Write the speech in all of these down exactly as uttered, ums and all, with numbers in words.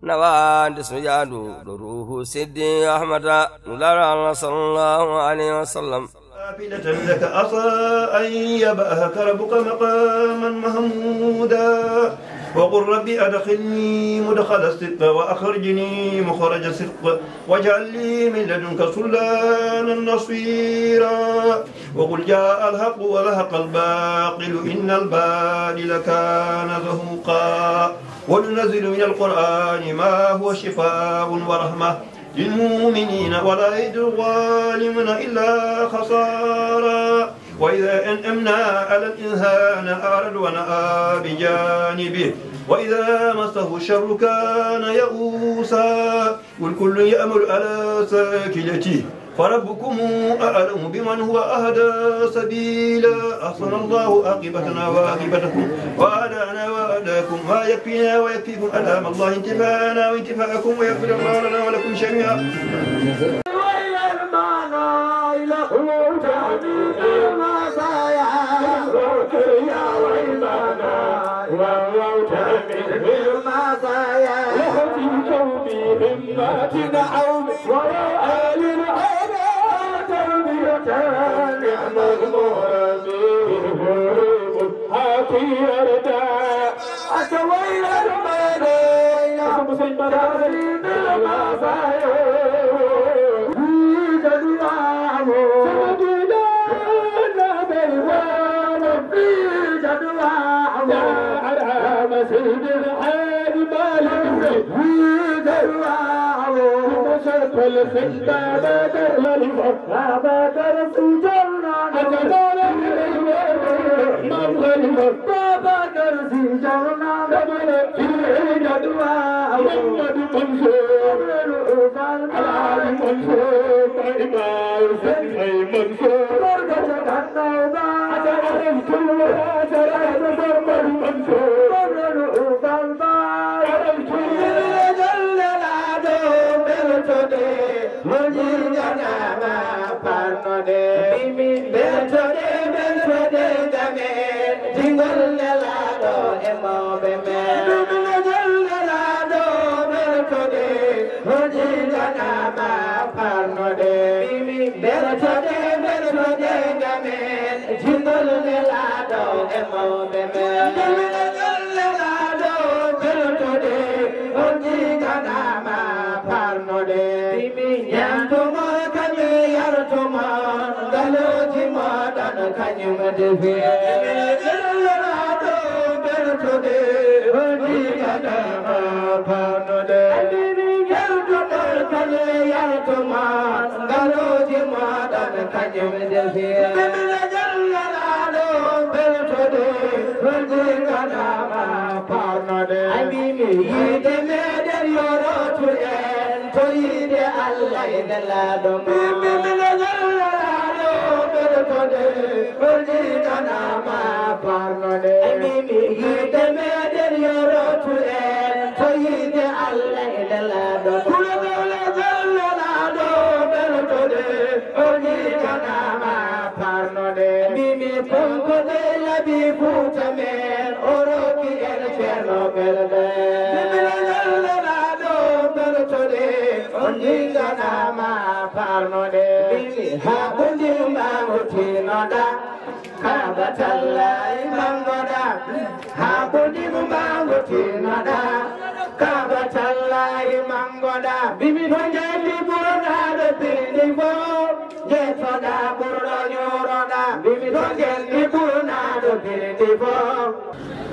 Nawaande so yaadu ɗo ruuhu siddi Ahmada, nulaaɗo Allah sallallahu alayhi wa sallam. نافلة لك عسى أن يبعثك ربك مقاما محمودا. وقل رب أدخلني مدخل صدق وأخرجني مخرج صدق واجعل لي من لدنك سلطانا نصيرا. وقل جاء الحق وزهق الباطل إن الباطل كان زهوقا. وننزل من القرآن ما هو شفاء ورحمة للمؤمنين ولا يزيد الظالمين إلا خسارا. وإذا أنعمنا على الإنسان أعرض ونأى بجانبه وإذا مسه الشر كان يئوسا. قل كل يعمل على شاكلته فربكم أعلم بمن هو أهدى سبيلا. أحسن الله عاقبتنا وعاقبتكم وأعداءنا وأعداءكم ما يكفينا ويكفيكم. أدام الله انتفاعنا وانتفاعكم ويغفر الله لنا ولكم جميعا.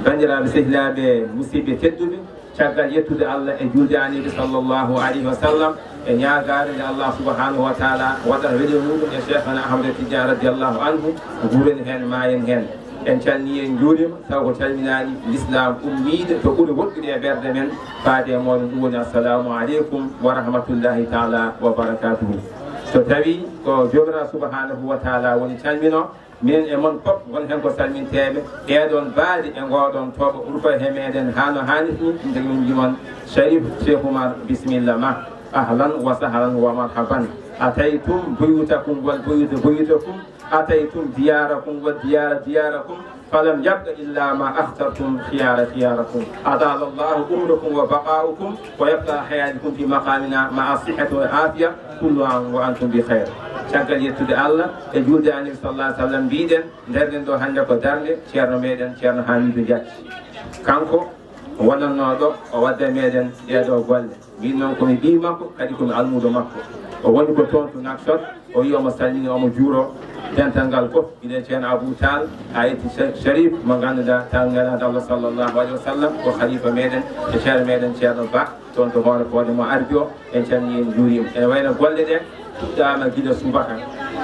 Banndiraaɓe, sehilaaɓe, musidɓe tedduɓe, caggal yettude Allah e juulde Annabi sallallahu alayhi wa sallam, e ñaagaade nde Allah subhanahu wa taala waɗata wejo muɗum e Cheikhana Ahmada Tidiane radiyallahu anhu, nguuren heen, maayen heen. En calminii, en njuuriima, taw ko calminaani l'islam ummiiɗo to ɓuri woɗɗude e ɓerɗe men, faade e mooɗon, ɗum woni assalamu aleykum wa rahmatullahi taala wa barakatuhu. So tawii ko Joomiraaɗo subhanahu wa taala woni calmino, minen e mon fof ngon heen ko salminteeɓe, ɗeeɗoon baali e ngooɗoon tooɓo urko he meeɗen haa no haanirta ni, ɗum tagi min mbii mon, Sharif Cheikh Oumar, bisimilla ma, ahlan wa sahlan wa marhaban. Ataytum buyutakum wal buyuta buyutakum, أتيتم دياركم وديار دياركم فلم يبق إلا ما اخترتم خيار خياركم. أطال الله عمركم وبقاؤكم ويبقى حياتكم في مقامنا مع الصحة والعافية كل عام وأنتم بخير. Caggal yettude Allah e juulde Annabi sallallahu alaihi wasallam, mbiɗen ndarɗen ɗo hannde ko darnde Ceerno meɗen Ceerno Hamidou Diathie. Kanko wonannooɗo o wadda meɗen ɗeɗo golle. Min noon ko mi ɓii makko, kadi ko mi almuudo makko. O woni ko toon to Nouakchott, o wi omo salmini, omo juuro dental ngal fof. Mbiɗen Ceerno Abou Tall, haa yetti Sha-, Sharif, mo ngannduɗaa Tall Nelaaɗo Allah sallallahu alaihi wasallam, ko khalifa meɗen e Ceerno meɗen Ceerno Ba, toon to Hoore Fooɗe mo ardi o, en calmini, en njuuriima. Ene wayno golle ɗe puɗɗaama gila subaka,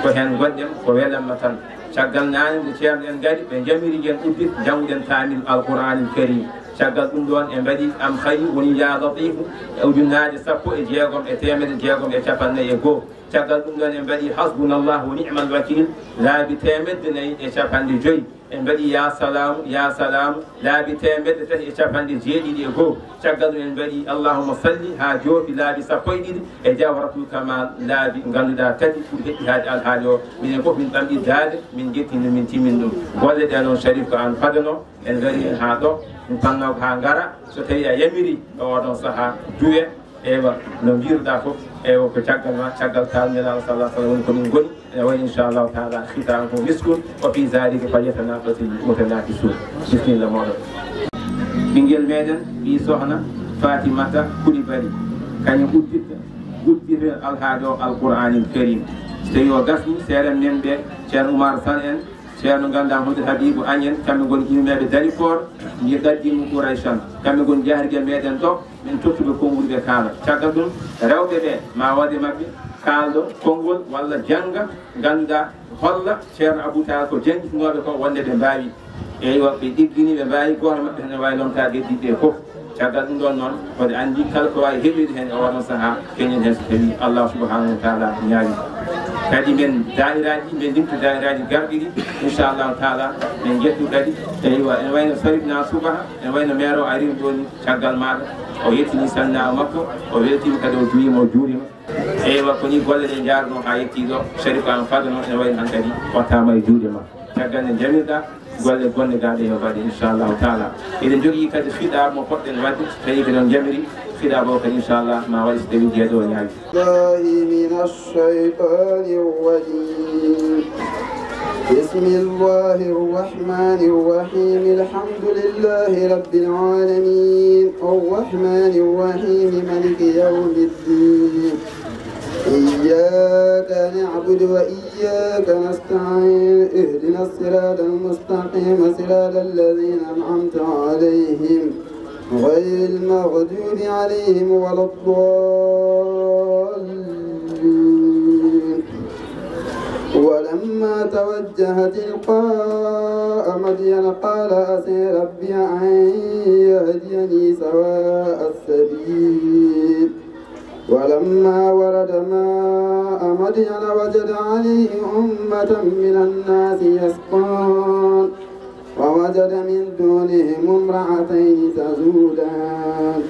ko heen ngonɗen, ko welamma tan. Caggal naane nde ceerno en ngari, ɓe njamiri en uddit, njannguɗen kaamil Alqur'aanil Kariim. Caggal ɗum ɗoon en mbaɗi Am Xayri woni Yaa Latiifu e ujunnaaje sappo e jeegom e teemedde jeegom e cappanɗe nayi e goo. Caggal ɗum ɗoon en mbaɗi Hasbunallah wa ni'mal wakiil laabi teemedde nayi e cappanɗe joy. En mbaɗi Yaa Salaamu, Yaa Salaamu laabi teemedde tati e cappanɗe jeeɗiɗi e goo. Caggal ɗum en mbaɗi Allahumma salli haa joofi laabi sappo e ɗiɗi e Jawharatul Kamal laabi ngannduɗaa tati ɓuri heɓɓi haade alhaali o. Minen fof min ɓamɗi daade, min njetti ɗum, min timmini ɗum. Golle ɗe noon Sharif ko aan fadano, en ngari heen haa ɗo, min panno ko haa ngara. So tawii a yamiri e oɗon sahaa, duwe, eywa, no mbiiruɗaa fof, eywa, ko caggal ma, caggal Tall Nelaaɗo sallallahu alaihi wasallam woni ko min ngoni. Ene wayi, inchallahu taala, khitamuhu miskun, wa fi zalika falyatanafasil mutanafisun. Bismillah, moɗon. Ɓinngel meɗen, ɓii sohna Fatimata Coulibaly, kañum uddita, uddita alhaali o Alqur'anil Karim. So tawi o gasni, seeɗa men ɓe, Ceerno Oumar Sall en, Ceerno ngannduɗaa Mouhamadou Habibou Agne en, kamɓe ngoni immeeɓe Dalifort, mbiye Qaddimu Qurayshan. Kamɓe ngoni jahrige meɗen ɗo, min tottuɓe konngol ɓe kaala. Caggal ɗum, rewɓe ɓe ma waɗe maɓɓe kaalɗo konngol walla jannga, ngannduɗaa, holla Ceerno Abou Tall ko janngitinooɓe ko wonde ɓe mbaawi. Eywa, ɓe ɗiggini, ɓe mbaawi, gooto maɓɓe hene waawi lomtaade heddiiɓe ɓe fof. Caggal ɗum ɗoon noon, mboɗo anndi kala ko waawi heɓeede heen e oɗon sahaa, keñen heen so tawii Allah subhanahu wa taala ñaawi. Kadi men daayiraaji, men ndimto daayiraaji garɗi ɗi, inchallahu taala, men njettu kadi. Eywa, ene wayno Sarifna Subaha, ene wayno maire o arii ɗo ni caggal maaɗa, o yettini sannaawo makko, o weltiima kadi, o duwiima, o juuriima. Eywa, ko ni golle ɗe njaarnoo haa yettii ɗo, Sharif aan fadano, ene wayi han kadi wattaama e juuɗe ma. Caggal nde njamirɗaa, golle bonɗe gaa ɗe yo mbaɗe, inchallahu taala. Eɗen njogii kadi fiɗa mo poɗɗen waɗde, so tawii ko noon njamiri, fiɗa o kadi, inchallah, ma waɗe so tawii jeeɗo o ñaawi. بالله من الشيطان الرجيم. بسم الله الرحمن الرحيم. الحمد لله رب العالمين. الرحمن الرحيم. مالك يوم الدين. إياك نعبد وإياك نستعين. اهدنا الصراط المستقيم. صراط الذين أنعمت عليهم غير المغضوب عليهم ولا الضالين. ولما توجه تلقاء مدين قال عسى ربي أن يهديني سواء السبيل. ولما ورد ماء مدين وجد عليه أمة من الناس يسقون. ووجد من دونهم امرأتين تذودان.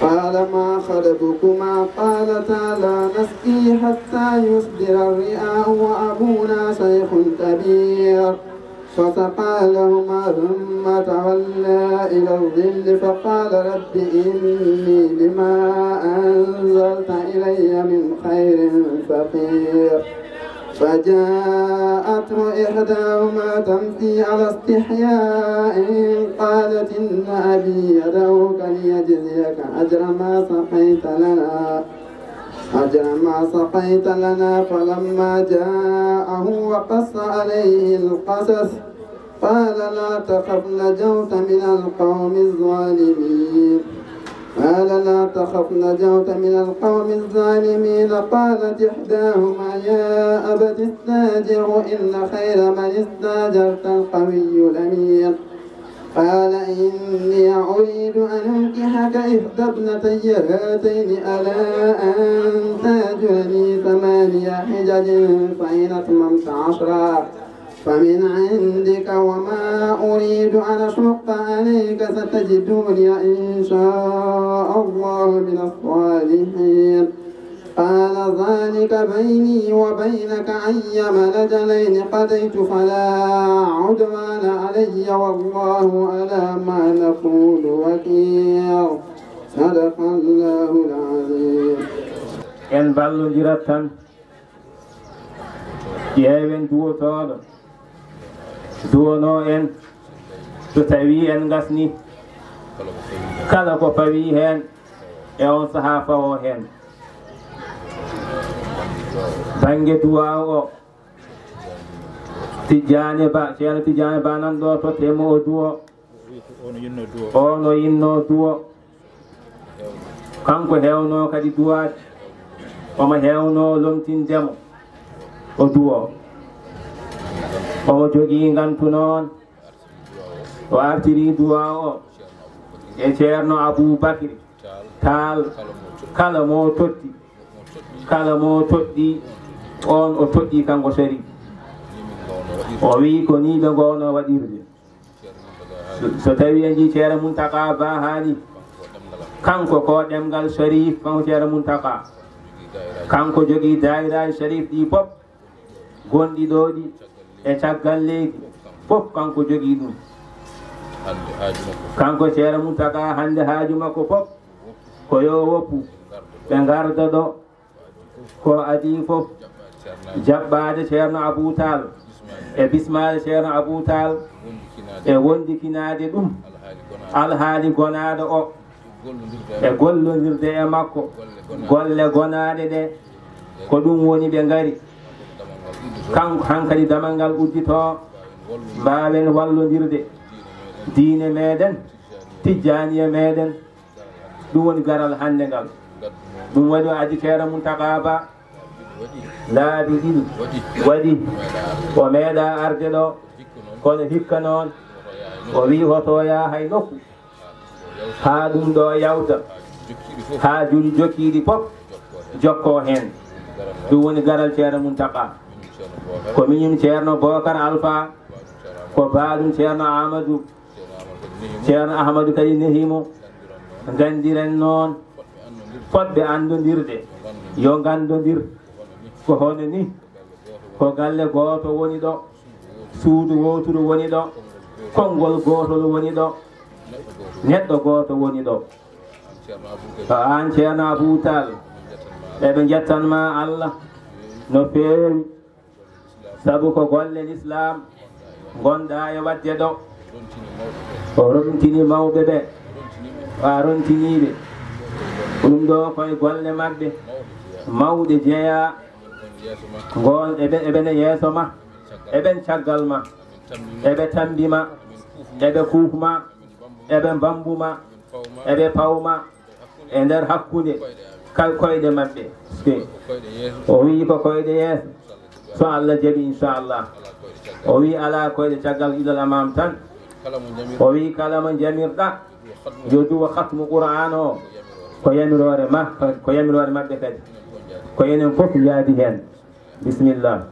قال ما خطبكما؟ قالتا لا نسقي حتى يصدر الرعاء وأبونا شيخ كبير. فسقى لهما ثم تولى إلى الظل فقال رب إني لما أنزلت إلي من خير فقير. فجاءته إحداهما تمشي على استحياء قالت إن أبي يدعوك ليجزيك أجر ما سقيت لنا، أجر ما سقيت لنا. فلما جاءه وقص عليه القصص قال لا تخف نجوت من القوم الظالمين. قال لا تخف نجوت من القوم الظالمين. قالت إحداهما يا أبت استأجره إن خير من استأجرت القوي الأمين. قال إني أريد أن أنكحك إحدى ابنتي هاتين على أن تأجرني ثماني حجج فإن أتممت عشرا فمن عندك وما أريد أن أشق عليك ستجدني إن شاء الله من الصالحين. قال ذلك بيني وبينك أيما الأجلين قضيت فلا عدوان علي والله على ما نقول وكيل. صدق الله العظيم. En mballondirat tan, ƴeewen duwotooɗo duwonoo en, so tawii en ngasnii kala ko fawii heen e oon sahaa fawoo heen. Bannge duwaaw o, Tijjaani Ba, Ceerno Tijjaani Ba nan ɗo, tottee mo o duwoo. O no yinnoo duwo. Kanko heewnoo kadi duwaade. Omo heewnoo lomtinde mo o duwoo. Omo jogii ngantu noon. O artirii duwaa o e Ceerno Abuu Bakri Taal, kala mo totti, kala mo toɗɗi, oon o toɗɗi kanko Sharif. O wii ko nii ɓe ngoowno waɗirde. So, so tawii en njii Ceerno Muntaqa Ba haali, kanko ko ɗemngal Sharif, kanko Ceerno Muntaqa. Kanko jogii daayiraaji Sharif ɗi fof, gonɗi ɗo ɗi e caggal leydi, fof kanko jogii ɗum. Kanko Ceerno Muntaqa hannde haaju makko fof ko yo woppu, ɓe ngarda ɗo. Ko adii fof jaɓɓaade Ceerno Abuu Taal e bismaade Ceerno Abuu Taal e wondikinaade ɗum alhaali gonaaɗo o e gollondirde e makko golle gonaaɗe ɗe. Ko ɗum woni ɓe ngari. Kanko hankadi damal ngal udditoo, mbaawen wallondirde diine meeɗen, tijjaaniya meeɗen. Ɗum woni garal hannde ngal. Ɗum waɗi o addi Ceerno Muntaqa Ba laabi ɗiɗi waɗi, o meeɗaa arde ɗo, kono hikka noon o wii hoto o yaha hay nokku haa ɗum ɗo yawta, haa juuɗe jokkiiɗi fof jokkoo heen. Ɗum woni garal Ceerno Muntaqa. Ko miñum Ceerno Bookar Alfa, ko baaɗum Ceerno Aamadu. Ceerno Ahmadu kadi nehi mo, nganndiren noon fotɓe anndondirde, yo nganndondir. Ko hono ni, ko galle gooto woni ɗo, suudu wooturu woni ɗo, konngol gootol woni ɗo, neɗɗo gooto woni ɗo. Ko aan Ceerno Abuu Taal, eɓe njettan ma Allah no feewi. Sabu ko golle lislaam ngonɗaa e waɗde ɗo. O rontini mawɓe ɓe, a rontiniiɓe. Ɗum ɗo koye golle maɓɓe mawɗe jeyaa. Ngoon eɓe, eɓe ne yeeso ma, eɓen caggal ma, eɓe tambi ma, eɓe kuuf ma, eɓe mbambu ma, eɓe paw ma e nder hakkunde kal koyɗe maɓɓe. O wii ko koyɗe yeeso, so Allah jaɓi, inchallah. O wii alaa koyɗe caggal ilal amam tan. O wii kala mo jamirɗa yo duwo khatmu Qur'an o, ko yamiroore ma, ko yamiroore maɓɓe kadi. Ko enen fof njaadi heen. Bisimilla.